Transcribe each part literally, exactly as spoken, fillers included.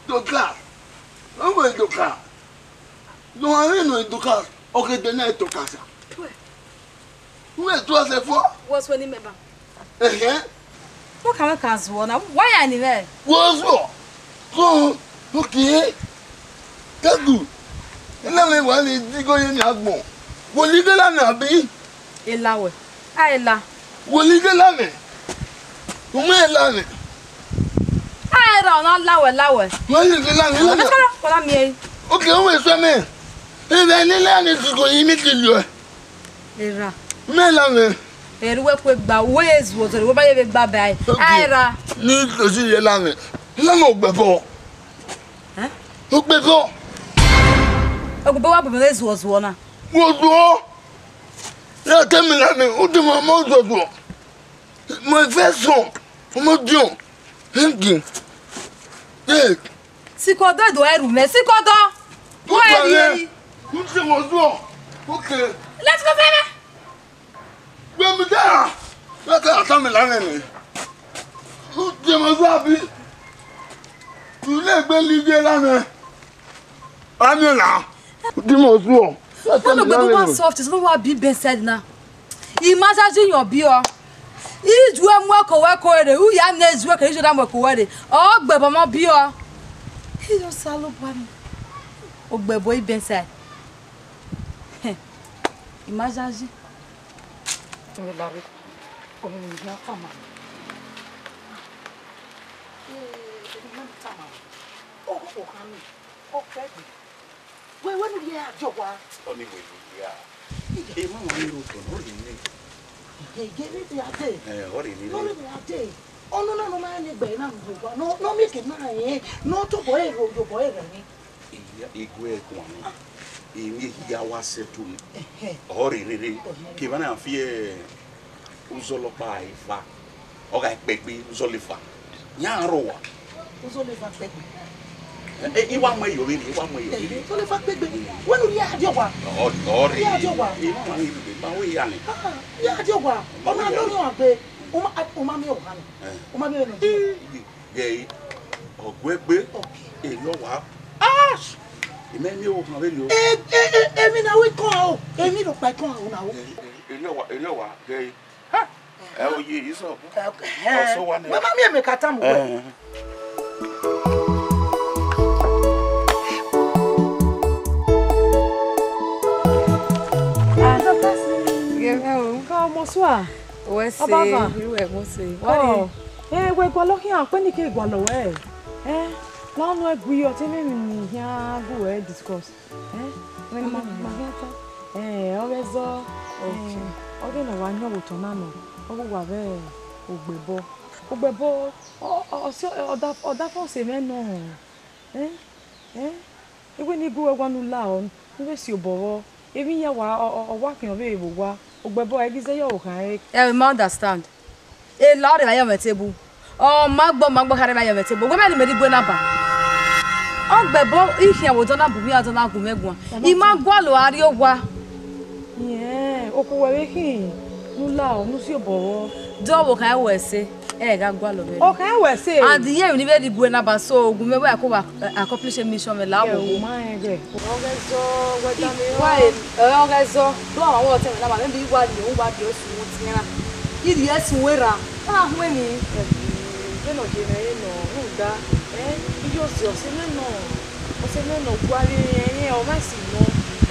Dorcas, ọ wẹ Dorcas, ne ọ gha mwẹ nọ Dorcas, ọ ghe de na Dorcas. Wẹ, u wẹ Dorcas fo? What's your name, Eba? Ẹhẹn. Wẹ ka wẹ ka zuọ na, wa ya ni vbe? Wo zuọ. So, okay. Kẹgu. Ina mwẹ wa ni digo ye ni agbọn. Wo lighe la na bi? Ela wẹ. A ela. Wo lighe la mwẹ. U mwẹ la mwẹ. A era, ọ na la wẹ, la wẹ. Wo lighe la mwẹ, la mwẹ. Ọ na miẹn. Okay, u wẹ sẹ mẹ. Ebe ni la ni digo yi mi ti liọ. Era. Mẹ la mwẹ. Ẹre uwẹ kue gba, uwẹ ye zuọ zẹrẹ, uwẹ ba ye vbe gba ba ẹre. Okay. A era. Ni tosi ye la mwẹ. La mwẹ ogbẹbọ. Eh? Ogbẹbọ. Ogbẹbọ wa bu mẹ vbe zuọ zuọ na. Wo zuọ. Ya ke mi la mwẹ, u di mọ mọ zuọ zuọ. My first son, ọmọ diọn. Thank you. Hey. Sikọdọ do ẹrù mẹ, sikọdọ. Wọ́n ẹ̀ rí èyí. Who say was wrong? Okay. Let's go, baby. Gbẹmí dára. Láti àtàmì lánàá ni. Who say was wrong, àbí? Tùlé gbé lígé lánàá. Amina. Who say was wrong? Wọ́n lọ gbẹ̀dọ̀ wá soft, it's not what big Ben said now. Imagine your beer. Iju emu ẹko wẹ ko rre, u ya ne iju ẹko, iju da mu ẹko wẹ rre. Ọ gbẹbọ mọ biọ. He just salo bua mi. Ogbẹbọ ibe sẹ. Imagine. Ọmọ ìyá tama. Ee, ẹni máa ń tama. Ó kò kàn mí. Ó fẹ́ gbé. Wẹ, wẹ nu rhie a diọ wa. Ọni wẹ nu rhie a. Emọ wan ni ro tọn, ọ rhie nẹ. Gẹgẹ vbe a dee. Ẹ, ọ rhie nẹ. Nọ rhie vbe a dee. Ọnọna ne ọ ma rẹn ne egbe na mu owa. Nọ, nọ mieke na rẹn. Nọ tobọ ẹre ro, tobọ ẹre rẹn. Iya, igue ẹguan nẹ. Emwi ehia wa settle nẹ. Ẹhẹ. Ọ rhie rere. Ọ rhie. Kevbe na fi, ẹ, Uzọla ọkpa eva, ọ gha kpẹgbe Uzọla eva, iran rrọọ owa. Uzọla eva kpẹgbe? Ẹ, ẹ, I wa mu ẹyọ vberriọ, I wa mu ẹyọ vberriọ. Uzọla eva kpẹgbe? Wẹ ne u rhie a diọ owa? Ọ, ọ rhie. Rhie a diọ owa? I ma ma rhie vbe, ma wẹ iya nẹ. Ah, rhie a diọ owa. Ọ ma lọ orhiọn gbe. U ma, u ma miẹn owa nẹ. Ẹ. U ma miẹn vbene ọ ye. Ghẹ ọguẹgbe, erriọ owa. Ash! Imẹ miẹn owa vberriọ. E, e, e, emwi na wẹ kọn o, emwi rhọkpa kọn o na o. Erriọ owa, erriọ owa, ghẹ. Ha! Ẹ o ye, Izọ. Ẹ, ẹ. Ọ sẹ owa nẹ. Wẹ ma miẹn mẹ ka tama uwẹ. Ẹ. Ah, Dorcas. Gẹmẹ o. Ka ọmọ sua. Wẹ se, Ọbaba. Wẹ se. Ọ, ẹ, wẹ gualọ khian, ọkpẹn ni ke gualọ wẹ. Ẹ, la ọnọ ẹgui, ọ te mwẹ emwi ni khian gu wẹ discuss. Ẹ, wẹ ni ma, ma khian ta. Ẹ, ọ ghẹ zọ. Okay. Ẹ, ọ ghe ne ọ wa yọn vbe otọ na nọ, ọ ghe uwa vbe ogbẹbọ. Ogbẹbọ, ọ, ọ, ọ, ọ da, ọ da fẹn ọse mwẹ nọ. Ẹ, ẹ, I wẹ ne I gu wẹ owa ne u la ọ, ne u vbe si obọ vbọ. Emwi iran wa, ọ, ọ, ọ wa khian vbe vbe owa. Ogbẹbọ, ẹ ghi zẹ yọ vbe okhan ẹre. Ẹ, I ma understand. Ela ọrre vbe ayọn mwẹ table. Ọ ma gbọ, ma gbọ kharre vbe ayọn mwẹ table. Wẹ mẹ ne mẹ rhie igue na ba. Ọ gbẹbọ, I khian vbe odọ na bu mwẹ, odọ na gu mwẹ guan. I ma gualọ a rrie owa. Yẹn, okhuo wẹ vbe khin, ne u la ọ, ne u si obọ vbọ. De ọ vbe okhan ẹre wẹ sẹ, ẹ gha gualọ mwẹ. Okhan ẹre wẹ sẹ? And iye emwi ne I vbe rhie igue na ba, so gu mwẹ wẹ a ko vbe accomplish mission mwẹ la. Ẹ, vbe okhuo. U ma rẹn ghẹ. Ọ ghẹ zọ, wẹ da mẹ. Wa e, ẹ, ọ ghẹ zọ. Do ọmwa wẹ ọtẹn mwẹ na ma, maybe I wa rhie, u wa rhie, ọ su wẹ tiẹn na. I rhie ẹse uwẹ ra, a na hu emwi. Vbene ọ ye mwẹ re nọ, rhunmwuda, ẹ, I yo zẹ ọse mwẹ nọ, ọse mwẹ nọ gua vbe rẹn, ọ ma si nọ,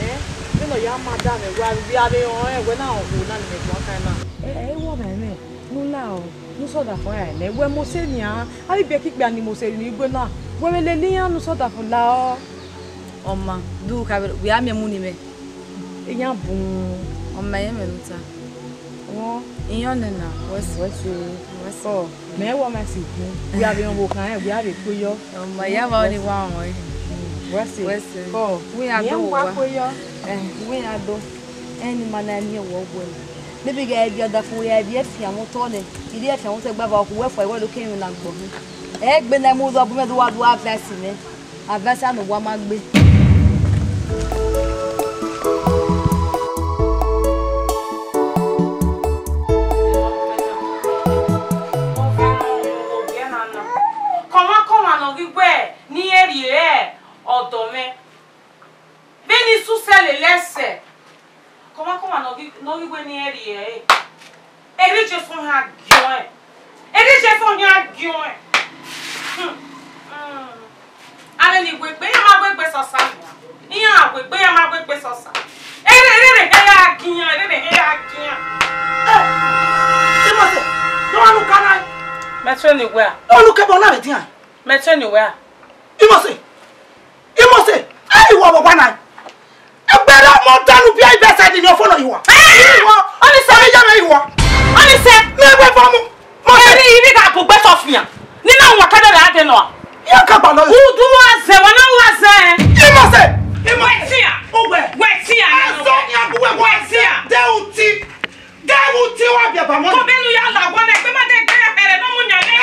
ẹ, vbene ọ ya ma da mwẹ, wa vbe a vbe rẹn ọnrẹn, wẹ na rẹn okhuo na ne imẹ guan kan na. Ẹ, ẹ, I wọ mwẹ mwẹ, ne u la ọ, ne u sẹ ọdafẹn ra nẹ, wẹ mose nian, avbe ibiẹka ikpia ni mose ni igue na, wẹ vbe lele iran ne u sẹ ọdafẹn la ọ. Ọ ma, du kha vbe, wẹ a miẹn mu ni mwẹ. Iran bun. Ọ ma, irẹn mwẹ ne u ta. Wọ. Iyọn nẹ na, wẹ se. Wẹ se. Wẹ se. Ọ, mẹ wọ ma si gun. Wẹ a vbe rẹn vbe okhan rẹn, wẹ a vbe kpe yọ. Ọ ma, ya vbe ọni wa rẹn. Wẹ se. Wẹ se. Ọ, wẹ a do wa kpe yọ. Ẹ, wẹ a do. Ẹni ma na ni wọ wẹ. Maybe gẹ ẹvbi ọdafẹn wẹ ẹvbi ẹfian vbe otọ nẹ. I rhie ẹfian vbe otọ gba va ọkhu wẹ fua, wẹ do ke emwi na gbọ. Ẹ gbe na mu zọ bu mẹ do wa do advice nẹ. Avẹsa ne owa ma gbe. Agiọẹn. Ede Jesu khian agiọẹn. Hmm. Hmm. Avbe ni wegbe, iran ma wegbe sọsa. Iran wegbe, iran ma wegbe sọsa. Ere, ere, ere, ere a gian, ere, ere a gian. Eh, Imose, do wa nu ka na. Mẹ tue ne uwẹ a? Onu kẹbọ na vbe dian. Mẹ tue ne uwẹ a? Imose, Imose, ẹ i wọ vbe ọgua na. Ẹgbẹre ọmọ danu biẹ ivẹ sẹ ni ọfọ nọ iwa. Iwa. Ọnise. Ọni ya mẹ iwa. Ọnise. Mẹ wẹ vọ mu. Mose. Eri iri gha bu gbe tọ fian. Ni na wa kẹdẹ ra de nọ. Ya ka gba nọ. Udu wa zẹ, wa na wa zẹ. Imose. Imose. Wẹ tian. Uwẹ. Wẹ tian. Azọ ni abuwẹ wẹ tian. De uti. De uti wa biẹ ba mọ. Ko benu ya la wa na, egbe ma de gbe ẹrẹ nọ mu yan ne.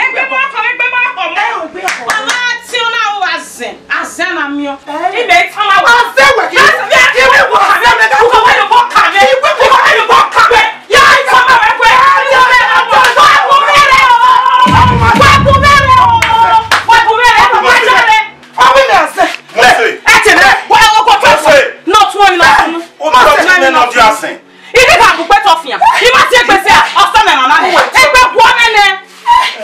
Egbe ma kọ, egbe ma kọ mọ. Ala ti ona wa zẹ. Azẹ na miẹn. Eh. Imẹ i tama wẹ. Azẹ wẹ ki. Azẹ wẹ ki. Iwe wọ azẹ mẹ ka. Uko wẹ yo bọ ka mẹ. Iwe wọ azẹ yo bọ ka mẹ. Ya i tama wẹ wẹ. Wa bu mẹ rẹ o. Wa bu mẹ rẹ o. Wa bu mẹ rẹ o. Wa bu mẹ rẹ. Ọmọ mi azẹ. Mose. Ẹ tẹ mẹ. Wa o ko tọ. Mose. No tun ni na. O tọ ti mẹ nọ di asin. Ibi ka bu gbe tọ fian. I ma tie egbe sẹ, ọ sẹ mẹ mama nẹ. Egbe guọ nẹ nẹ.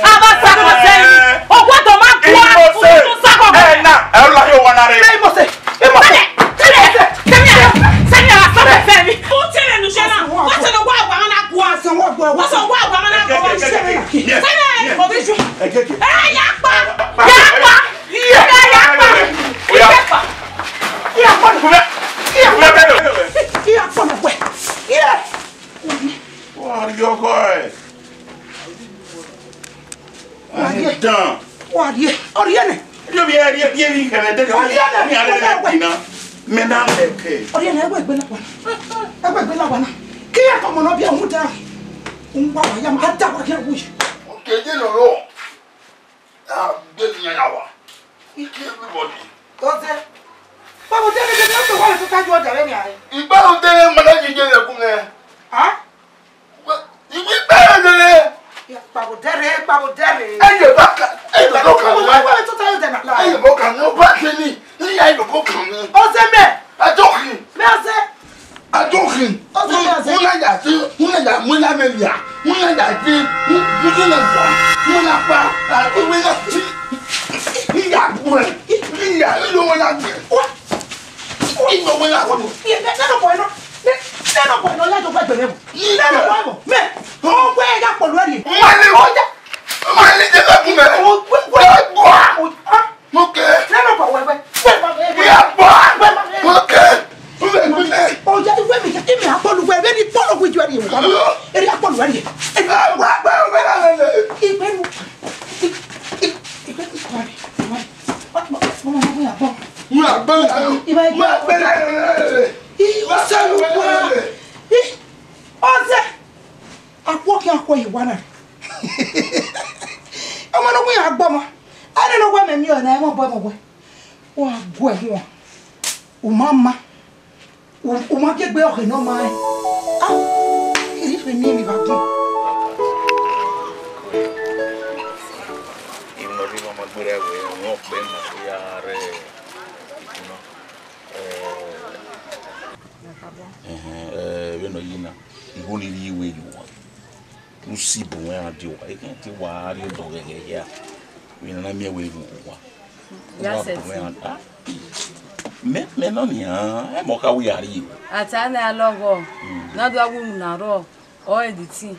A ma sa ko sẹ yi. Ogun do ma guọ. Imose. Ogun do sa ko. Ẹ na, ẹ la yo wa na re. Ẹ Imose. Imose. Sẹmi, sẹmi, sẹmi, a sọ mẹ fẹ mi. O tẹlẹ nu ṣe na. Wọ́n ti lọ wá àgbà wọn náà guọ. Wọ́n sọ wá àgbà wọn náà guọ. Sẹmi, omi ju. Ẹ yà pa. Yà pa. Yà pa. Yà pa. Yà pa. Wa rhie ọkhọ ẹre. Wa rhie. Dan. Wa rhie. Ọ rhie nẹ. Yo bi ẹre bi ẹre khẹrẹ de. Ọ rhie nẹ. Mi ale na dina. Mẹ na leke. Ọ rhie nẹ, ẹgbẹ egbe na wa. Ẹgbẹ egbe na wa na. Ke ya kọ mọ nọ biẹ mu da. N wa wa ya ma da wa ya wu. Ke je lo lo. A gbe ni ya wa. Ike everybody. Ọzẹ. Baba, de ne de ne wa tota ju ọdẹ rẹ ni are. Igba ọdẹ rẹ ma na yi je lẹkun nẹ. Ha? Iwe ikpẹrẹ nene. Kpabodẹrẹ, kpabodẹrẹ. Ẹyẹ baka, ẹyẹ baka ni. Wa wa tota yo de na la. Ẹyẹ baka ni o ba se ni. Ni ya yo ko kan ni. Ọzẹ mẹ. Ajokin. Mẹ ọzẹ. Ajokin. Ọzẹ mẹ ọzẹ. Una ya ti, una ya mu na me ya. Una ya ti, mu na fa. Una pa. A ko we na. Ni ya gbe. Ni ya lo we na gbe. Wa. Ni lo we na gbe. Ye, ne, ne no boy no. Ne, ne no boy no ya jo gbe gbe. Nene wa mọ, mẹ, ọ wẹ ya kpọlọ ẹre. Mali, mali jẹ ka kun mẹ. Ọ wẹ, wẹ, wẹ, ah, mo kẹ. Nene wa wẹ, wẹ, wẹ, wẹ, wẹ, wẹ, wẹ, mo kẹ. Ọ ya wẹ mi, imi akpọlọ wẹ, ẹre ni kpọlọ wẹ ju ẹre wẹ. Ẹre akpọlọ ẹre. Wẹ, wẹ, wẹ, wẹ, wẹ. Ìgbẹ́nu, ìgbẹ́nu, ìgbẹ́nu, ìgbẹ́nu. Mo ma gbẹ ya gbọ. Mo ma gbẹ ya gbọ. Mo ma gbẹ ya gbọ. Ih, ọsẹ ló wá. Ih, ọsẹ. Akpọ kí akpọ yìí wá náà. Ọmọ náà wíyàn agbọmọ. Ẹni ló wẹ mẹ mi ọ̀nà ẹ̀wọ̀n bọ́ ẹ̀wọ̀n wẹ. Wọ́n á gbọ́ ẹ̀wọ̀n. Ò má ma. Ò má gé gbé ọ̀hìn náà máa ẹ̀. Ah! Èyí fi mí mi bá gùn. Ìmọ̀ bí wọ́n máa gbéra ẹ̀wẹ̀ wọn pẹ́ mọ̀ bóyá rẹ̀ ìkùnà. Ẹhẹn, ẹ, vbene ọ ye na, igho ni rhie iwe ye uwa. U si bu mwẹ rhan die uwa, ekẹn te wa rrie odọ ghẹghẹ hia. Vbene a na miẹn wẹ ru uwa. Ya uwa bu mwẹ rhan, ah, mẹ, mẹ nọ nian, ẹ mọ kha wẹ a rrie. A ta nẹ alọghọ, ne a do a wu unu na rrọọ, ọ ẹditi.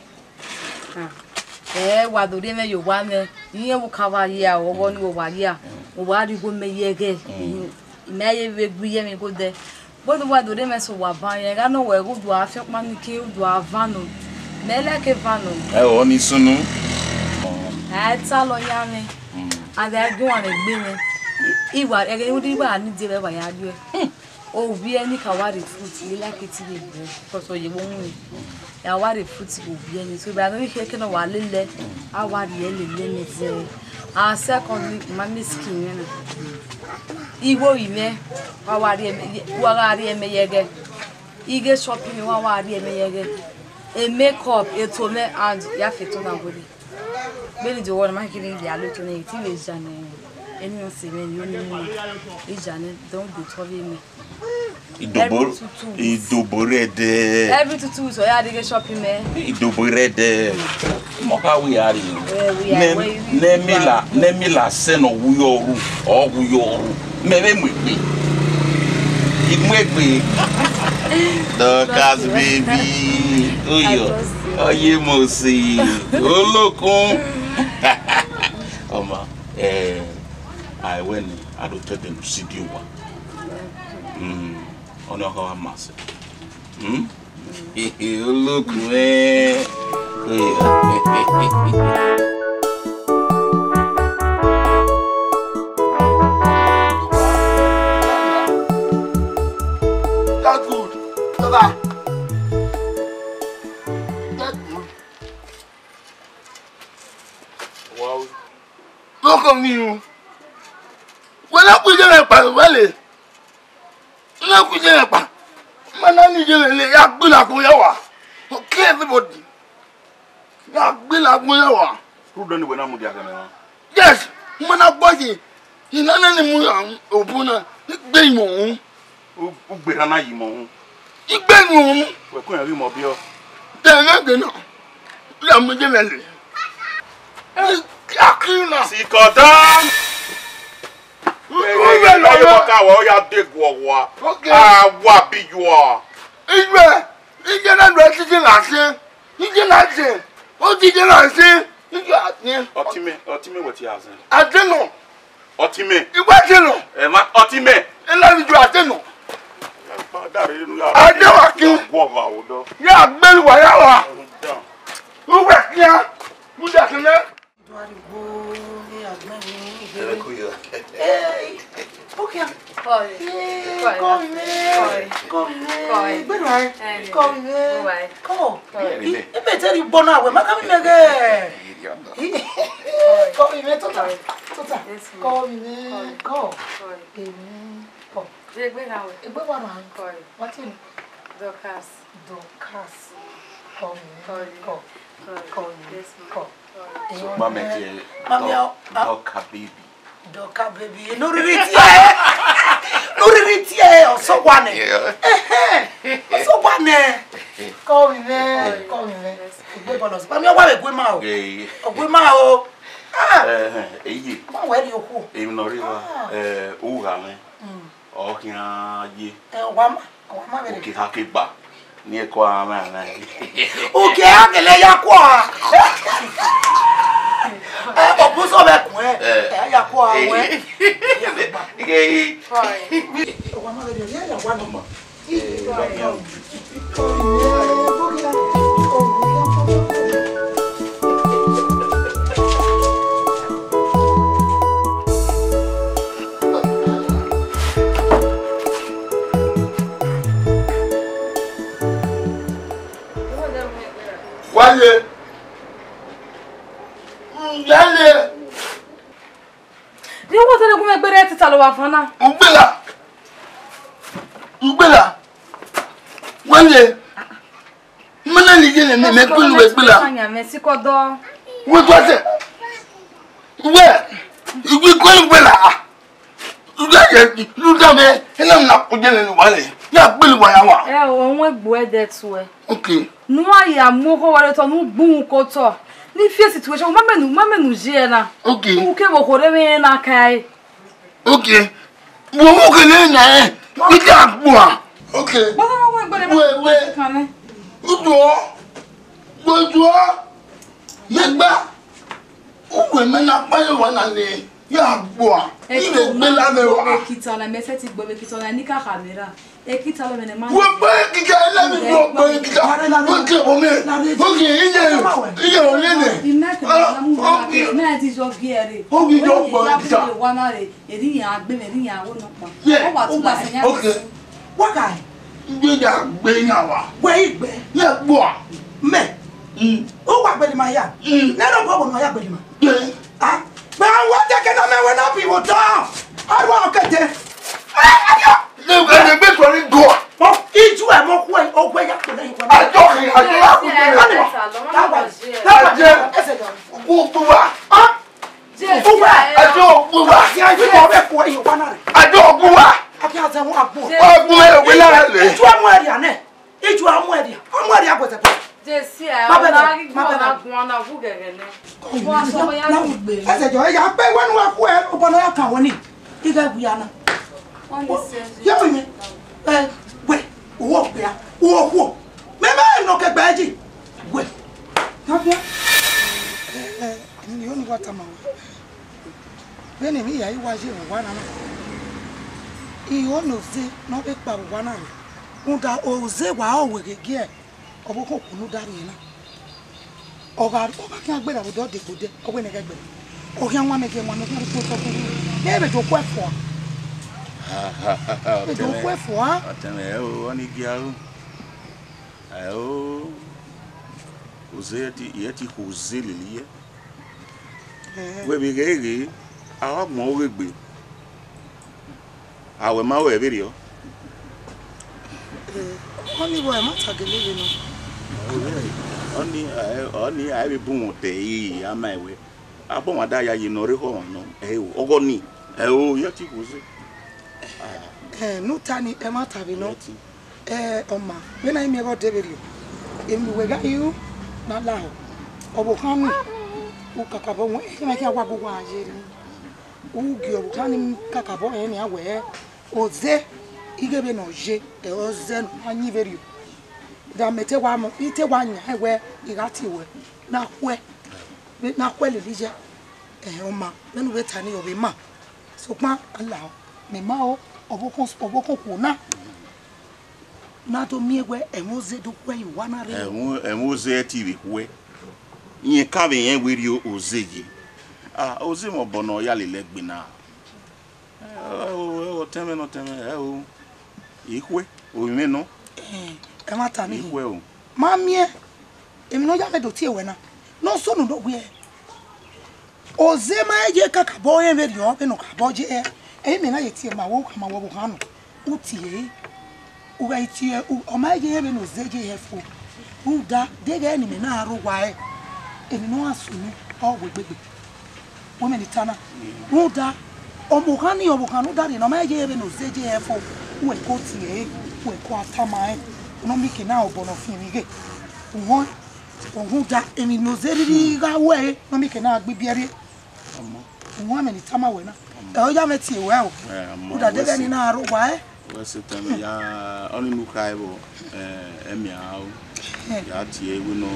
Ẹ wa do rhie mwẹ ye owa mwẹ, irẹn vbe oka wa hia, ọghọ ni vbe owa hia, owa rhie igho mẹ ye ẹghẹ, mẹ ye vbe gbe irẹn mwẹ igho dẹ. Bọdẹ wa do rhie mwẹ sẹ owa ban, rẹn gha nọ wẹ igho udu a fian ọkpa ni ke udu a van nọ, mẹ like van nọ. Ẹ o ni sunu. A i ta lọ ya mwẹ, a gha gie uwa mwẹ gbe mwẹ, I wa ẹghẹ ne I wa ni die vbe wa ya rrie. Ovbi ẹre ni ka wa rhie fruit, I like it vbe because ọ ye vbe owun. Ya wa rhie fruit vbe ovbi ẹre ni. So, but I don't hear kene wa lele, a wa rhie lele ni zẹ. And secondly, ma miss skin mwẹ na. Igho yi mwẹ, wa wa rhie, wa gha rhie mẹ ye ẹghẹ. I ghe shopping, wa wa rhie mẹ ye ẹghẹ. E makeup, eto mwẹ and ya fe eto na wele. Vbene I do wẹ ne ma kiri ya lo eto nẹ, I te vbe zẹ nẹ, eni ọ sẹ mwẹ ni, oni mu na, I zẹ nẹ, then u do otọ vbe mẹ. Idobo, every two two weeks. Idobo rẹ dẹ. Every two two weeks, ọ ya deghe shopping mẹ. Idobo rẹ dẹ. Mọ ka wi ari. Eh, we are, ne, we, we, ne mi la, ne mi la sẹ nọ wu yọ ru, ọ wu yọ ru. Mẹ vbe mu egbe. I mu egbe. Dorcas baby. Oyo. Oye mo si. Olokun. Ọma, eh, ai wẹ ni, a do tẹdẹ ne u si die owa. Mm. Ọni ọ gha ma sẹ. Hmm? Olokun ẹ. That's good. Baba. That's good. Wow. Look at me. Wẹ na ku iye mwẹ kpa vbale. Wẹ na ku iye mwẹ kpa. Ma na ni iye mwẹ le, ya gbe la ko ya wa. Okay, everybody. Ya gbe la ko ya wa. Rhunmwuda ọni wẹ na mudia khẹ mẹ mwa. Yes, ma na gba yi. I na nene mu ya obu na, I gbe imọ uhunmwu. U, u gberra na yi imọ uhunmwu. I gbe imọ uhunmwu. Wẹ kun iran ghi mọ biọ. Dẹ mwẹ gbe na, ya mu iye mwẹ le. I, I kill na. Sikọta. U, u, u, u, u, ka wa, ọ ya de guọghua. Okay. A wa bi yua. Iye, iye na do titi na se. Iye na se. O ti iye na se. Iye a se. Ọtẹn mẹ, ọtẹn mẹ wẹ ti a zẹ. A se nọ. Ọtẹn mẹ. Iwe se nọ. Ẹ ma, ọtẹn mẹ. Ila ni ju a se nọ. A da rere nu ya. A de wa kin. Guọghua odọ. Ya gbelu wa ya wa. Uwẹ kia. Mu da kele. Hey, okay. Koi. Hey, koi. Koi. Koi. Koi. Koi. Koi. Koi. Koi. Koi. Koi. Koi. Ebe te ri gbona wẹ, ma ka mi mẹ ghe. Koi, mẹ tota. Tota. Yes, ma. Koi, mẹ. Koi. Koi. Amen. Koi. Egbe na wẹ. Egbe wa na. Koi. What you? Dorcas. Dorcas. Koi. Koi. Koi. Koi. Yes, ma. Koi. So, ma make it. Mami, Dor-, ah. Dorcas baby. Dorcas baby. No riri tie. No riri tie. Ọsọ wa nẹ. Yeah. Ọsọ wa nẹ. Koi, mẹ. Koi, mẹ. Egbe bọlọ. Mami, ọ wa vbe gue ma o. Yeah. Ọ gue ma o. Ah. Eh, eh, eye. Ma wẹ rhie okhuo. Emwi ne ọ rre evba, ah, eh, u gha mwẹ. Mm. Ọ khian ye. Eh, ọ wa ma, ọ wa ma vbe rre. Oke ha ke gba. Ni ẹko a mwẹ ana. Oke a gele ya kua. Eh, ọ bu sọ vbe kun ẹ. Eh. Eh, ya kua wẹ. Eh. Ọ wa ma vbe rre, ya wa nọ. Wale. Wale. Rhie uwu otọ ne gu mwẹ gberra, tita lo wa fan na. Ugbela. Ugbela. Wale. Mẹ na ni ye ne mẹ, mẹ kpelu vbe gbela. Mẹ sikọdọ. Wẹ gua sẹ. Wẹ, iwi kpelu gbela. Ugbela ye, ugbela mẹ, ena na kuje ne wa le. Ya kpelu wa ya wa. Ẹ o, òun egbu ẹdẹ tuẹ. Okay. Ne uwa ya mu okhuo wẹrẹ otọ, ne u gbe uhunmwu ke otọ. Ne I fi situation, u ma mẹ ne, u ma mẹ ne u ye ẹre na. Okay. U kevbe okhuo rre mwẹ na kae. Okay. Wo wo kele na e. Wi ka gbua. Okay. Baba, wa wẹ gbẹdẹ. Wẹ, wẹ. Kan nẹ. Uduọ. Uduọ. Ye gba. Uwe mẹ na kpa ye wa na le. Ya gbua. Iwe gbe la mẹ wa. Ekita na, mẹ sẹ ti gbọ ekita na, ni ka kha mẹ ra. Ekita lọ mẹ nẹ ma. Wo gbe ekita, la mi wo gbe ekita. Wo ke wo me. Wo ke iye. Iye o le ne. Ina ke na mu na ke na ti jo gi ere. O gi jo gbe ekita. Wa na re. Eri yan agbe mẹ, eri yan wo nọkpa. Yeah. Ọ wa tu la se yan. Okay. Wa ka. Igbe ya gbe yan wa. Wẹ igbe. Ye gbua. Mẹ. Mm. Ọ wa gbẹdẹ ma ya. Mm. Nẹ nọ bọ wọ ma ya gbẹdẹ ma. Yeah. Ah. Mẹ a wa jẹ kẹta mẹ wẹ na bi wo tọ. A wa kẹtẹ. Ẹ, ẹ, ẹ. Lè wẹ lè gbé sọ ní gọ. Mọ iju ẹ mọ kú ẹ, ọgbẹ ya kò lẹ́yìn wọn. Àjọ kì, àjọ wa kò tẹ̀lé. Mami, ta wa. Ẹ jẹ́. Ẹsẹ̀ jọ. Gbogbo wa. Ah. Jésù. Uwa, àjọ ògbó wa. Àti àyè kò bẹ́ẹ̀ kó ẹ̀yìn wa náà rẹ̀. Àjọ ògbó wa. Ya zẹ wọn agbo. Ọ gu mwẹ, wẹ la lẹ. Ijo a mu ẹria nẹ. Ijo a mu ẹria. A mu ẹria gbẹdẹ. Jesi ẹ, ma bẹlẹ, ma bẹlẹ. Guan na vu gẹgẹ nẹ. Guan sọ ya. Ẹsẹ jọ, ya pe wẹnu wa ku ẹ, obọ na ya kan wẹ ni. Ighe gu ya na. Wọ́n ní sẹ́yìn. Yẹ mi mi. Ẹ, wẹ, owó ọgbẹ a, owó ọkọ. Mẹ ma nọ kẹgbẹ ji. Wẹ. Tabia. Ẹ, ẹ, ni yo ni wa tama wa. Vbene emwi hia i wa ye vbe owa na na, I ho ne Oze ne ọ vbe kpa vbe owa na rre, rhunmwuda Oze wa ọre wẹ ghe gie ọvbokhan okhuo ne u da rrie na. Ọ gha, ọ gha khian gberra vbe odẹ, ọ degbe odẹ, ọ wẹ ne ẹ ghẹ gberra. Ọ khian wan mẹ gie wan ne ọ khian rhie ukpotọ khin rre. Ẹ vbe do khuẹ fua. Vbe do khuẹ fua. Ọtẹn mwẹ, ẹ o, ọni gia o. Ẹ o. Oze ẹ ti, ẹ ti khu Oze lele yẹ. Wẹ vbe ghe ghe, a wa gbọn oghe gbe, a wẹ ma wẹ vberriọ. Ọni vbọ ẹmwata gele vbe nọ? Ọni, ọni a i vbe bu wọn te, a ma wẹ. Agbọn mwa da ya ye ne ọ rre ekhọe ọmwa nọ, ẹ o, ọghọ nii, ẹ o, iyẹ ti khuo zẹ. Ẹ, ne u ta ni, ẹmwata vbe nọ. Iyẹ ti. Ẹ, ọ ma, vbene a i miẹn ghe ọ de vberriọ, emwi ne uwẹ gha ru ne a lahọ, ọvbokhan nii, u kakabọ wẹn, emwa khian wa gu uwa ye rre. U gie ọvbokhan nii kakabọ rẹn nian wẹẹ, Oze, ighẹ vbene ọ ye, ẹ, ọ zẹ ne ọ ma yin vberriọ. Da mẹ te wa mọ, I te wa yan wẹẹ, I gha tie ruẹ, ne a khuẹ, ne a khuẹ lele iye, ẹ, ọ ma, vbene u vbe ta nii, ọ vbe ma. Sokpan, a lahọ, mẹ ma o, ọvbokhan, ọvbokhan okhuo na, na do miẹn wẹẹ ẹmwẹ Oze do khuẹ ye owa na rre. Ẹmwẹ, ẹmwẹ Oze ẹ ti vbe khuẹ. Irẹn ka vbe rẹn wẹẹ rhie Oze ye. Ah, Oze mwẹ obọ ne ọ ya lele ẹgbe na. Ẹ, ọ, ọ, ọtẹn mwẹ ne ọtẹn mwẹ, ẹ o. I khuẹ, ovbi mwẹ nọ. Ẹ, ẹmwata nii. I khuẹ o. Ma miẹn, emwi ne ọ ya vbe do tie ruẹ na, ne ọ sunu do wiẹ. Oze ma ye kakabọ rẹn vberriọ, vbene ọ kakabọ ye hẹ, ẹ i mẹ na ye tie ma wẹ, u khama wẹ ọvbokhan nọ, u tie ẹre. U gha tie, u, ọ ma ye hẹ vbene Oze ye hẹ fo, rhunmwuda deghẹ ne imẹ na rre owa ẹre, emwi ne ọ gha sunu, ọ wẹ egbegbe. Wẹ mẹ ne I ta na, rhunmwuda ọvbokhan nii, ọvbokhan ne u da rrie na, ọ ma ye hẹ vbene Oze ye hẹ fo, u ẹko tie ẹre, u ẹko a tama rẹn, ne ọ mieke na obọ ne ọ fian emwi ghe. Uhọn, rhunmwuda emwi ne Oze rhirhi gha ru ẹre, ne ọ mieke na gbe ibiẹ rrie. Uhọn, mẹ ne I tama wẹ na. Ẹ, ọ ya mwẹ tie ruẹ o. Ẹ, ọ ma, rhunmwuda deghẹ ne I na rre owa ẹre. Wẹ sẹ otọ mwẹ ya, ọni ne u kha ẹvbo, ẹ, ẹmia o, ya tie ẹre wẹ ne ọ,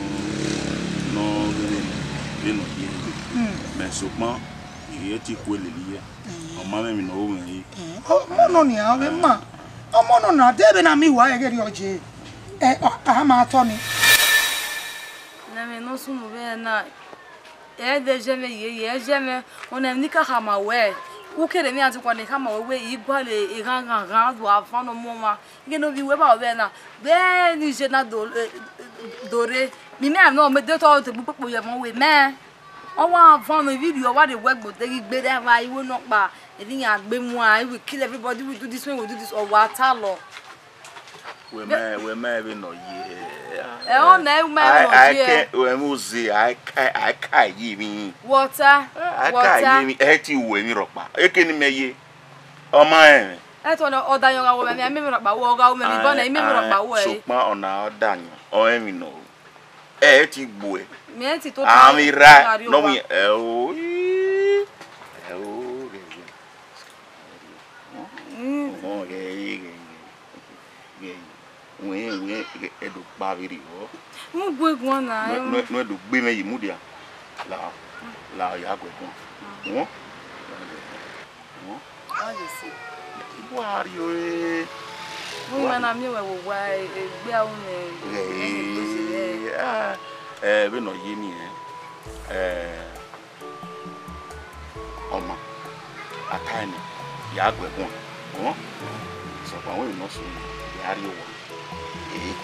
ne ọ ghe vbene ọ ye. Mẹ sokpan, I rhie ẹtin khuẹ lele iye. Ọ ma mwẹ emwi ne ọ ru mwẹ re. Ọmọ nọ nian, ọ vbe ma. Ọmọ nọ na, de vbene a miẹn uwa ẹghẹ rriọ ye. Ẹ, ọ, a ma tọ ni. Ne ẹmwẹ ne ọ sunu vbe na, ẹ de zẹ mwẹ ye, ye zẹ mwẹ, ọna emwi ne I ka khama wẹ, u kere emwi a dukua ne I khama wẹ, wẹ I gualọ eghan ghan ghan do a van ne ọ mu ọmwa. Ighẹ ne ovbi wẹ vbe vbe na, vbe ne iye na do, eh, do rre, mi mẹ nọ, mẹ de tọ te gbe ukpokpo ye ẹmwẹ wẹ mẹ. Ọ wa van ne ivbi rriọ, ọ wa rre wẹ gbe odẹ ghi gbe rre evba, I wẹ nọkpa, erha iran gbe mu a, I will kill everybody, we do this, when we do this, ọ wa ta lọ. Wẹ ma, wẹ ma vbe nọ ye. Ẹ, ọ na, wẹ ma vbe nọ ye. Ẹmwẹ Oze, a ka, a ka ye emwi. Wẹ ọta, a ka ye emwi, ẹ ti wẹ emwi rhọkpa. Eke ne imẹ ye, ọ ma rẹn mwẹ. Ẹ tọ nọ, ọ da yọn gha wẹ mẹ, mẹ, mẹ rhọkpa wẹ, ọ gha wẹ mẹ, mi bọ nẹ, mẹ, mẹ rhọkpa wẹ. Sokpan ọna ọ da yọn, ọ rẹn emwi nọ. Ẹ ti gbuẹ. Mẹ ti to. Amira, no mi, ẹ o, ẹ o, gẹgẹ. Mm. Ọmọ ghe, ghe, ghe, ghe. Wẹ, wẹ, ghe, ẹ do kpa vberriọ. Mu gue guan na, ẹ o. Nọ, nọ, nọ, ẹ do gbe mwẹ ye mudia. La, la, ya gue guan. Mm. Wọ? Wọ? Wa ye si. Wa rrie ore. Mu ima na miẹn wẹ vbe owa, egbe aro mwẹ. Ghe, ah, ẹ, vbene ọ ye ni, ẹ, ẹ, ọma, a ta ẹmwẹ, ya gue guan, ọ? Sokpan wẹ ne ọ sunu, ya rrie owa. Eh,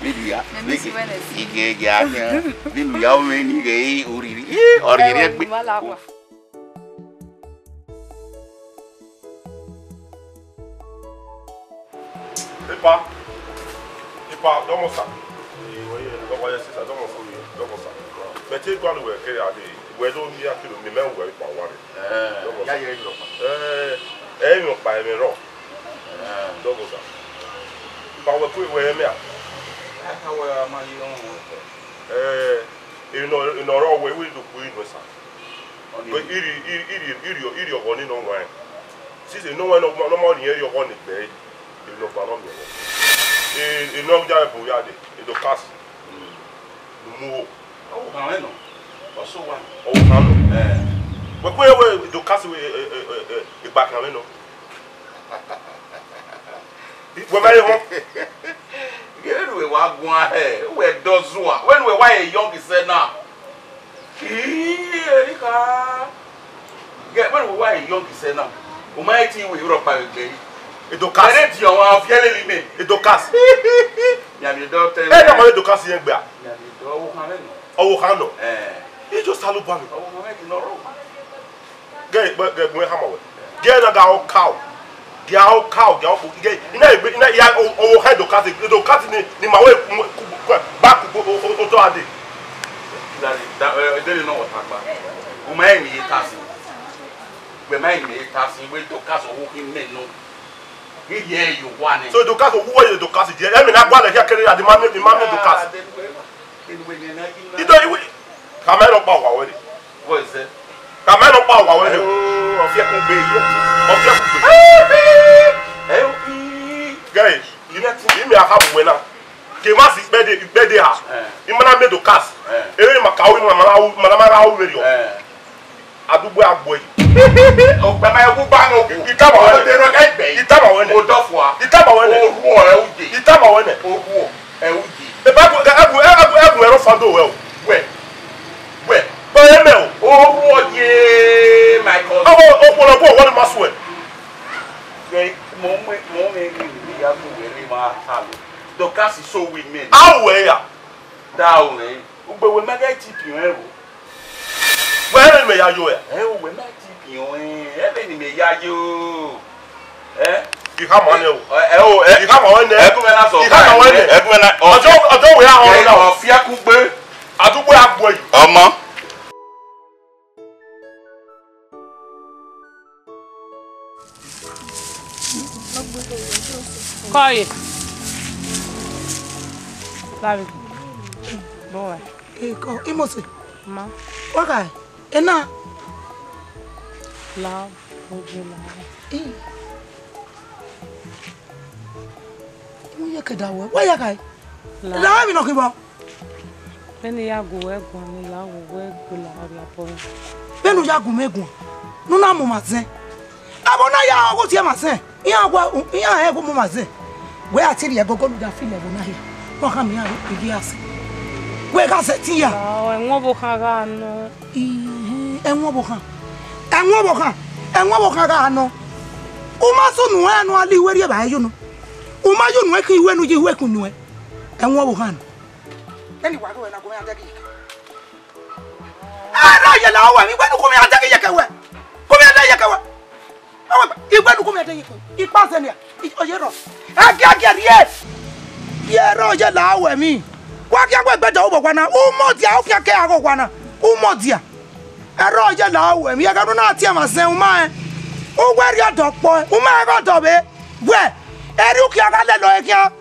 vbene ya, mẹ miss wẹ nẹ si. Ige, ige, amian, vbene ya, ọ mwẹ ni ghe, oriri, eh, oriri egbe. Epa, epa, dọmọ sa. Dọmọ sa, dọmọ sa. Mẹ te gualọ wẹ kere a de, wẹ do mi akilo, mẹ mẹ wẹ epa wa re. Eh, dọmọ sa. Ya ye rẹ yọkpa. Eh, ẹ yọkpa ẹmwẹ rọ. Dọghoda. Ba wẹ kue wẹ mẹ a? Aka wẹ ma yi ọmọ. Eh, enọ, enọ rọ wẹ, wẹ do kue nọ sa. Ọni. Wẹ iri, iri, iri, iri, iri ọghọ ni nọ waẹn. Sisi nọ waẹn nọ, nọ ma ni iri ọghọ ni gbe. Enọ gba nọ miẹn wẹ. Eh, enọ ja ẹbu ya de, edo kas. Numu ho. Ọ wo khan mwẹ nọ. Ọ so wa. Ọ wo khan nọ. Eh. Wẹ kue wẹ edo kas wẹ, eh, eh, eh, eh, egba khan mwẹ nọ. Wẹ ma ye họn. Ghe vbene uwẹ wa guan hẹ, uwẹ dọ zua, wẹ ne uwẹ wa ye young sẹ na. Ii, erika. Ghe vbene uwẹ wa ye young sẹ na, u ma he tie iwe rhọkpa vbe egbe yi. Edokas. Ẹre diọn wa viẹ lele imẹ. Edokas. Yan mi dọ tẹ. Ẹ na ma Edokas yẹn gbe a. Yan mi dọ, ọ wo khan mwẹ nọ. Ọ wo khan nọ. Eh. Ijo Osanobua mi. Ọ wo khan mwẹ ghi nọ rọ. Gẹ, gẹ, gẹ, gẹ, hama wẹ. Gẹ na ga ọ kao. Gẹ ọ kao, gẹ ọ ko, gẹ, ina egbe, ina ya, o, o, he Dokasi, Dokasi ni, ni ma wẹ, ku, ku, ku, ba ku, o, o, o, otọ ade. Dani, da, eh, edeni nọ wọ ta kpa. U ma eni ye ta si. Wẹ ma eni ye ta si, wẹ Dokasi ọvbokhan mẹ nọ. Ghi ye yo wa nẹ. So Dokasi, who were Dokasi? Ẹ mẹ na gua lẹ hia kere ya, the man, the man Dokasi. Ido iwe. Ka mẹ nọ kpa owa wẹ re. Wọ ẹzẹ. Ka mẹ nọ kpa owa wẹ re. Ọ fiẹkun gbe yi. Ọ fiẹkun gbe. Ẹ o. Guys, ime a kha bu wẹ na. Ke ma si ikpẹde, ikpẹde ha. Eh. I ma na mẹ Dokasi. Eh. Ere ma ka ru, ma na ru, ma na ma ra ru vberriọ. Eh. Adugbo agbo yi. Okpẹ ma wu ba no ku. Itama wẹ nẹ. Ote rọ ka igbe. Itama wẹ nẹ. Odọfua. Itama wẹ nẹ. Oruọ ẹ u je. Itama wẹ nẹ. Oruọ ẹ u je. Eba ẹbu, ẹbu, ẹbu, ẹbu ẹrọ fa do wẹ o. Wẹ. Wẹ. Kpọ ye mẹ o. Oruọ ye, my cousin. Ọmọ okpọlọpọ wọ ni ma suẹ. Wẹ, mo mẹ, mo mẹ ni ya mu wẹ re ma ta lo. Dokasi so wi mẹ. A wẹ ya. Da o rẹ. Ugbe wẹ ma ga ti piọn ẹro. Wẹ ẹmwẹ ne imẹ ya yo ya? Ẹ o, wẹ ma ti piọn ẹn, ẹmwẹ ne imẹ ya yo. Ẹ? I khama nẹ o. Ẹ o, ẹ. I khama wẹ nẹ. Ẹ gu mwẹ na sọ. I khama wẹ nẹ. Ẹ gu mwẹ na. Ọjọ, ọjọ wẹ a họn na. Ọ fiẹkun gbe. Adugbo agbo yi. Ọmọ. Kọe. Lavi. Bọ wa. Eko, Imose. Ma. Wa ka, ena. La, ogun la. I. Mu ye ke da wẹ. Wa ya ka. La. La mi nọ kibọ. Vbene I ya gu wẹ guan, ne I la gu wẹ gu la ọrriabọ. Vbene u ya gu mwẹ guan, ne u na mu ma zẹn. Abọ na ya ọghe otiẹ ma zẹn. Iran wa, iran rẹn gu mu ma zẹn. Wẹ a te rhie ẹgogo ne u da filo ẹvbo na hia. Wa khama iran ighi a sẹ. Wẹ gha sẹtin ya. Ẹmwẹ ọvbokhan gha nọ. Ihi, ẹmwẹ ọvbokhan. Ẹmwẹ ọvbokhan. Ẹmwẹ ọvbokhan gha nọ. U ma sunu ẹn ne a la iwe rri evbare ye unu. U ma ye unu ẹn khian iwe ne u ye iwe kun nuẹn. Ẹmwẹ ọvbokhan nọ. Vbene I wa ghe wẹ na, gu mwẹ a dẹghe iyeke. Erha ọ ye la wẹ emwi, iwẹ ne u gu mwẹ a dẹghe iyeke wẹ. Gu mwẹ a dẹghe iyeke wẹ. Igbe ne u gu mwẹ a dẹghe iyeke wẹ. Ikpa zẹ nia, ọ ye rrọọ. Ẹgiagia rhie. Erha ọ ye la wẹ emwi. Wa khian wẹ ẹgbẹdẹ ọvbokhan na, u mọ dia, u khian ke a ghe owa na, u mọ dia. Erha ọ ye la wẹ emwi, ẹghẹ ne u na tie ẹmwẹ azẹn, u ma rẹn. U wẹ rhie ọdọ kpọe, u ma rẹn ghe ọdọ vbe. Wẹ, erriọ u khian gha lele ọre khian,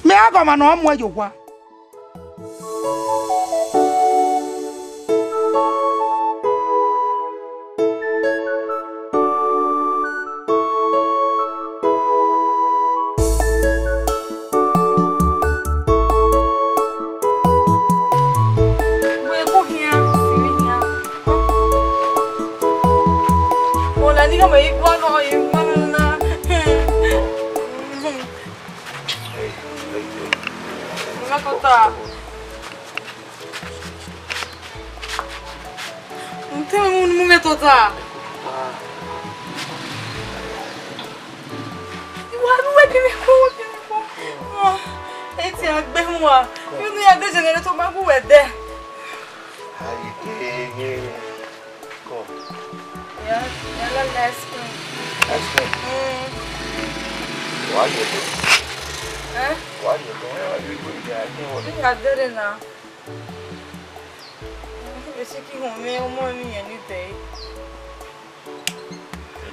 mẹ a ghe ọmwa ne ọ muẹn ye owa. Wẹ gu khian, siri khian. Wẹ lẹ ne I gha mwẹ igua nọ, igua nọ na. Mama kota. Ntẹ mu nu mẹ tota. Wa ru wẹ kiri ko, kiri ko. Ah, eti agbe wa. Unu ya gbe generator ma gu wẹ dẹ. Aye keye. Come. Ya, ya la la ice cream. Ice cream? Mm. Wa ye do? Eh? Wa ye do? Wa ye do? Ya ke wo. Ya dere na. Esi ki họn mwẹ, ọmọ mwẹ yẹn ni dẹ.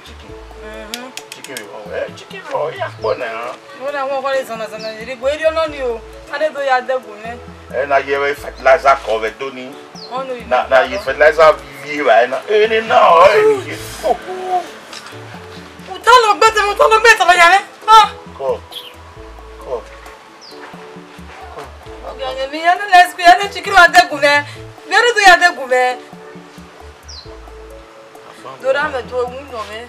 Chicken. Mhm. Chicken vbe vbọ? Eh, chicken vbe vbọ, ya kpọ na. Wẹ na wọn ọghe zana zana ni, rigbo erriọ nọ ni o. A na do ya dẹgu nẹ. Ẹ na ye vbe fertilizer kọ vbe do ni. Ọnọ yi Na, na ye fertilizer vivie vbe na. Ene na, ọ, ene ye. Oh. Uta lọ gbẹtẹ, uta lọ gbẹtẹ lọ ya nẹ. Ah. Kọ. Kọ. Ọgẹnẹ mi, ẹ na let's go, ẹ na chicken wa dẹgu nẹ. Vbe do ya dẹgu nẹ. Do ra mẹ do wu nọ mwẹ.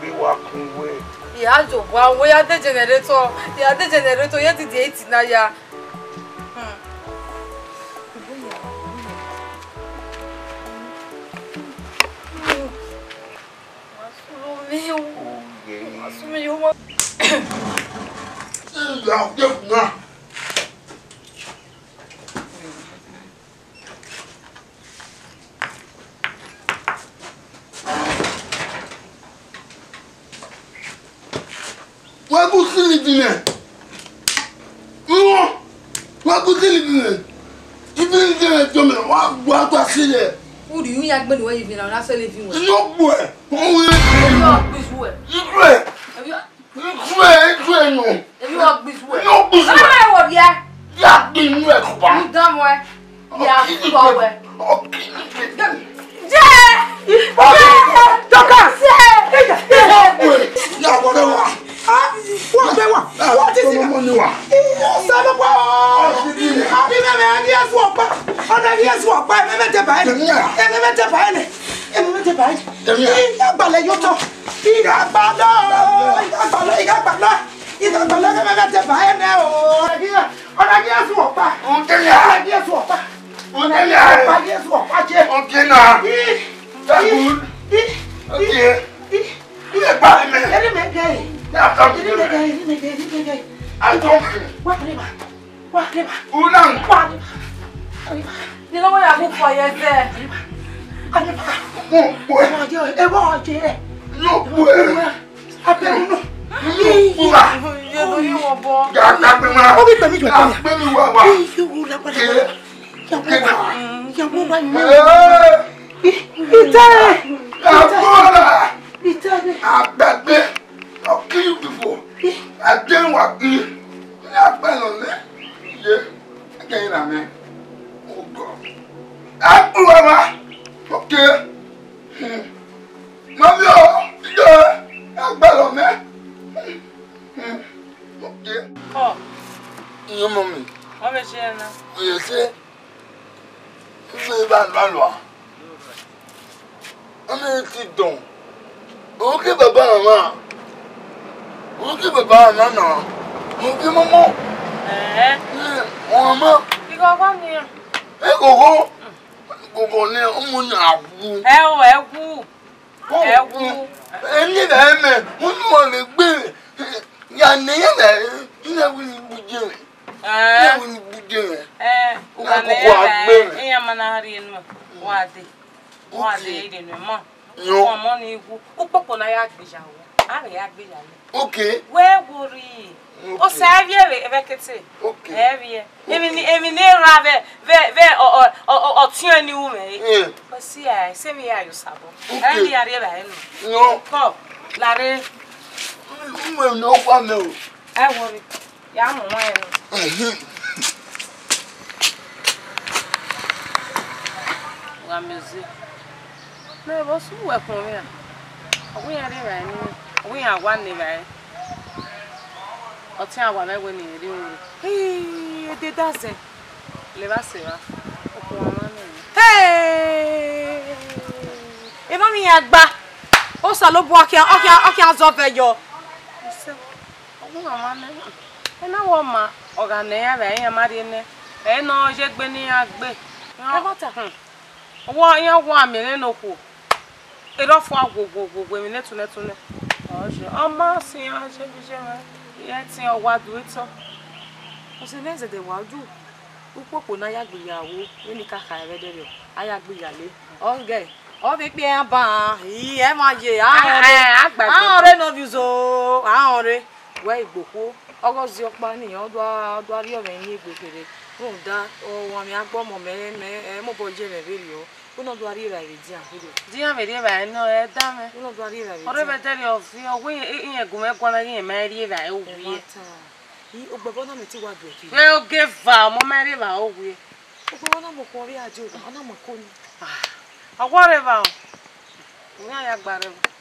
Egbe wa kun wẹ. Ya jo wa, wẹ ya de generator, ya de generator, ye didi eighty na ya. Hmm. Wa gu sili dinẹ. Wọ́n, wa gu sili dinẹ. Ibi dinẹ jọmẹ, wa gua gua sili. Uri, u ya gbẹn wẹ ivin na, na sẹ le vi wẹ. Inú gbọ ẹ, wọn wẹ. Ẹbí wa gbé ju ẹ. Ibu ẹ. Ẹbí wa. Ibu ẹ, ibu ẹ nọ. Ẹbí wa gbé ju ẹ. Inú gbé ju ẹ. Ẹ wọ bia. Ya gbé inú ẹ kọ pa. N dán mọ ẹ. Ya gbọ wẹ. Ọkì. Je. Je. Dorcas. Ya wọlé wa. Wọ́n gbé wà. Wọ́n ti sìgá. Ọmọ ni wà. Sọ́dọ̀ pa. Àbí mẹ́mẹ́ ẹni ẹ̀sùn ọ̀pá. Ọ̀nà ẹni ẹ̀sùn ọ̀pá. Ẹ̀mí mẹ́tẹ̀ báyìí. Ẹ̀mí mẹ́tẹ̀ báyìí. Ẹ̀mí mẹ́tẹ̀ báyìí. Ìyá àgbàlẹ̀ yóò tọ̀. Ìyá àgbàlẹ̀. Ìyá àgbàlẹ̀. Ìyá àgbàlẹ̀. Ìyá àgbàlẹ̀. Ẹ̀mí mẹ́tẹ̀ báyìí nẹ o. Ọ̀nà ẹni ẹ̀sùn ọ̀pá. Ọ̀nà ẹni ẹ̀sùn ọ̀pá. Ọ̀nà ẹni ẹ̀sùn ọ̀pá jẹ. Ih, ih, ih, ih. Eri mẹ gẹ. Eri mẹ gẹ, eri mẹ gẹ, eri mẹ gẹ. Wa reba. Wa reba. Wa reba. Wa reba. Ni lọ́wọ́ ya bu fọ yẹ zẹ. Wa reba. Ẹ wọ ọjẹ. Ẹ wọ ọjẹ. Abẹ́rù náà. Ó bí pẹ̀lú ìjọba yà. Ìyàwó wa. Ìyàwó wa. Ìtẹ́. Ìtẹ́. Agbagbe, I'll kill you before. I didn't want you. Ní agbára ọ̀nà yẹ, ẹgbẹ́ yìí nà mí. Ó gbọ́. Ẹ kú wa ma. Okay. Hmm. Mami o, ìjọ agbára ọ̀nà. Hmm. Okay. Kọ. Ìyẹn mọ mi. Wọ́n fẹ́ ṣe ẹ náà. Ìyẹn ṣe. Ìfẹ́ bá ń bá lọ. Ọmọ yẹn ti dùn. Òun kí bàbá màmá. Òun kí bàbá màmá nà. Òun kí mọ́mọ́. Ẹ̀ẹ́. Ní ọmọ. Ìkọ̀kọ̀ ni. Ẹ kòkó. Kòkó ni ọmọ ní àwù. Ẹ o, ẹ wú. Ẹ wú. Ẹ ní ìlà ẹ mẹ. Wọ́n ní wọn lè gbé. Yà ní yẹn lẹ. Ilé wí ni gbùjẹ. Ilé wí ni gbùjẹ. Ẹ. Ẹ kòkó àgbẹ̀. Ẹ yẹn máa na rí inú. Wọ́n á dé. Wọ́n á dé ìdènà mọ́. Yo. Wọ́n mọ́ ni iwu. Ukpokpo na ya gbe ya wo. A rẹ̀ ya gbe ya lẹ. Okay. Wẹ wo ri. Okay. O sa ẹ vbiẹ vbe, vbe kete. Okay. Ẹ vbiẹ. Èmi ni, èmi ni ra vẹ, vẹ, vẹ, ọ, ọ, ọ, ọ, ọtiọn ni wu mẹ. Yeah. O si a, se mi ya yo sabọ. Okay. Ẹ ni a rri evbare nọ. No. Kọ, lare. Mo no kwa me o. Ẹ wo ri. Ya mu wọn ẹre. Wa miẹn ozi. Mẹ vbe ọ sẹ uwẹ khuọnmwi ra? Ọ wẹ iran rre evbare ne iran, ọ wẹ iran wa ne evbare. Ọtẹn a wa mwẹ wẹ ne irẹn rre ore. Hii, ededa zẹ. Levba sẹ evba. Okhuo ọmwa nẹ. Hey! Emwa ni iran gba. Osanobua khian, ọ khian, ọ khian zọ vẹ yọ. Ọ gu mama nẹ. Ena wọ ma, ọ gha nẹ iran vbe iran ma rrie nẹ. Ẹ nọ ye egbe ne iran gbe. Ẹmwata. Hmm. Wọ iran wa miẹn nene okhuo. Erha ọfua wo, wo, wo, wo, emwi ne ẹtunẹtunẹ. Ọ ye, ọ ma si iran ye vbe iye mwẹ. Iran ẹtin ọ wa do etọ. Ọse mwẹ zẹdẹ wa ju. Ukpokpo ne a ya gbe ya wo, vbene I ka kha ẹre vbe ẹdẹrriọ, a ya gbe ya le. Ọ ghe, ọ vbe ikpia iran ban, ii, ẹ ma ye, a họn rre, a họn rre ne ovbi uzo, a họn rre. Wẹ igbokhuo, Ọghe ọzi ọkpa nii, ọ do, ọ do rhie ọmwẹ yin egbe kherhe, rhunmwuda ọmwa mẹ a gbe ọmọ mẹ, mẹ, ẹ mobọ ye mwẹ vberriọ, wẹ ne ọ do rhie evbare vbe edian kherhe. Edian vbe rhie evbare nọ, ẹ da mwẹ. Wẹ ne ọ do rhie evbare vbe edian. Ọ rre vbe ẹdẹrriọ viọ, wẹ irẹn, irẹn gu mwẹ guan na ghi irẹn ma rhie evbare owie. Ẹmwata. I, ogbẹbọ na mẹ te wa do ẹki. Vbe oge eva, ọmọ ma rhie evbare owie. Ogbẹbọ na mẹ okhuo vbe a die owa, ọ na mu ẹko ni. Ah, ọ wa rre evbare o. Iran ya gba rre evbare.